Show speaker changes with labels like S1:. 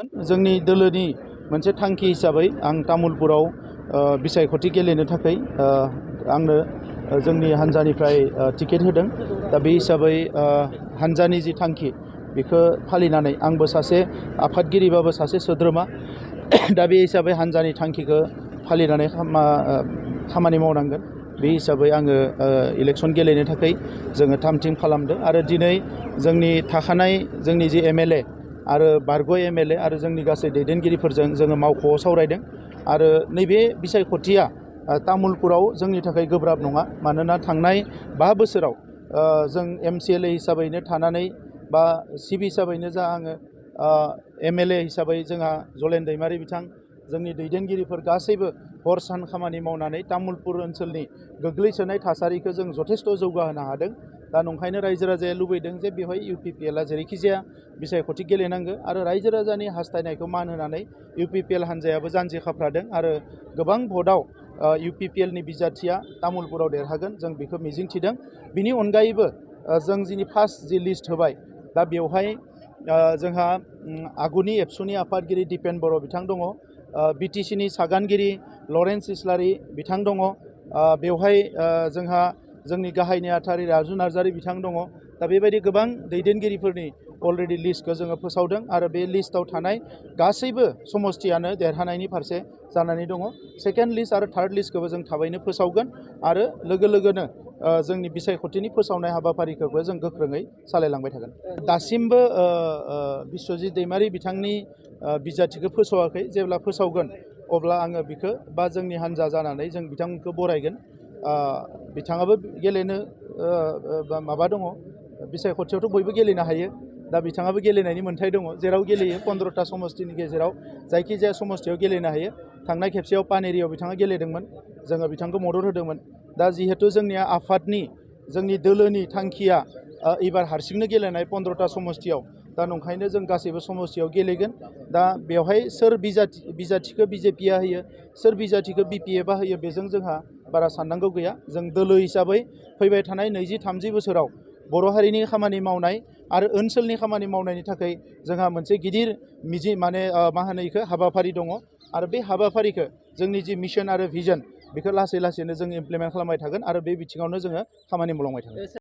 S1: जोंनि दोलोनि मोनसे थांखि हिसाबै आं तामुलपुराव बिसायख'थि गेलेनो थाखाय आंनो जोंनि हानजानिफ्राय टिकेट होदों। दा बे हिसाबै हानजानि जि थांखि बेखौ फालिनानै आंबो सासे आफादगिरिबाबो सासे सोद्रोमा दा बे हिसाबै हानजानि थांखिखौ फालिनानै खामानि मावनांगोन। बे हिसाबै आङो इलेक्सन गेलेनो थाखाय जोङो थाम थिम खालामदों आरो दिनै जोंनि थाखानाय जोंनि जि एमएलए आरो बारग' एमएलए आरो जोंनि गासै दैदेनगिरिफोरजों जोङो मावख'आव सावरायदों आरो नैबे बिसायख'थिया तामुलपुराव जोंनि थाखाय गोब्राब नङा। मानोना थांनाय 5 बोसोराव जों एमसिएलए हिसाबैनो थानानै बा सिबि हिसाबैनो जा आङो एमएलए हिसाबै जोंहा जलेन दैमारि बिथां जोंनि दैदेनगिरिफोर गासैबो हर सान खामानि मावनानै तामुलपुर ओनसोलनि गोग्लैसोनाय थासारिखौ जों जथेस्थ' जौगाहोनो हादों। दा नंखायनो रायजो राजाया लुबैदों जे बेवहाय इउपिपिएलआ जेरैखि जाया बिसायख'थि गेलेनांगौ आरो रायजो राजानि हास्थायनायखौ मान होनानै इउपिपिएल हानजायाबो जानजि खाफ्रादों आरो गोबां भटआव इउपिपिएलनि बिजाथिया तामुलपुराव देरहागोन जों बेखौ मिजिंथिदों। बिनि अनगायैबो जों जिनि फार्स्ट जि लिस्ट होबाय दा बेवहाय जोंहा आगुनि एबसुनि आफादगिरि दिपेन बर' बिथां दङ, बिटिसिनि सागानगिरि लरेन्स इस्लारि बिथां दङ, बेवहाय जोंहा जोंनि गाहाय नेहाथारि राजु नार्जारि बिथां दङ। दा बेबायदि गोबां दैदेनगिरिफोरनि अलरेडि लिस्टखौ जोङो फोसावदों आरो बे लिस्टआव थानाय गासैबो समस्थियानो देरहानायनि फारसे जानानै दङ। सेकेन्ड लिस्ट आरो थार्ड लिस्टखौबो जों थाबैनो फोसावगोन आरो लोगोनो जोंनि बिसायख'थिनि फोसावनाय हाबाफारिखौबो जों गोख्रोङै सालायलांबाय थागोन। दासिमबो बिश्वजित दैमारि बिथांनि बिजाथिखौ फोसावाखै। जेब्ला फोसावगोन अब्ला आङो बिखौ बा जोंनि हान्जा जानानै जों बिथांखौ बरायगोन। बिथाङाबो गेलेनो माबा दङ, बिसायख'थियावथ' बयबो गेलेनो हायो। दा बिथाङाबो गेलेनायनि मोन्थाय दङ, जेराव गेलेयो 15टा समस्थिनि गेजेराव जायखिजाया समस्थियाव गेलेनो हायो। थांनाय खेबसेयाव पानेरियाव बिथाङा गेलेदोंमोन, जोङो बिथांखौ मदद होदोंमोन। दा जिहेथु जोंनिया आफादनि जोंनि दोलोनि थांखिया एबार हारसिंनो गेलेनाय 15टा समस्थियाव, दा नंखायनो जों गासैबो समस्थियाव गेलेगोन। दा बेवहाय सोर बिजाथिखौ बिजेपिआ होयो, सोर बिजाथिखौ बिपिएफआ होयो बेजों जोंहा बारा साननांगौ गैया। जों दोलो हिसाबै फैबाय थानाय 20-30 बोसोराव बर' हारिनि खामानि मावनाय आरो ओनसोलनि खामानि मावनायनि थाखाय जोंहा मोनसे गिदिर हाबाफारि दङ आरो बे हाबाफारिखौ जोंनि जि मिशन आरो भिजन बेखौ लासै लासैनो जों इमप्लिमेन्ट खालामबाय थागोन आरो बे बिथिङावनो जोङो खामानि मावलांबाय थागोन।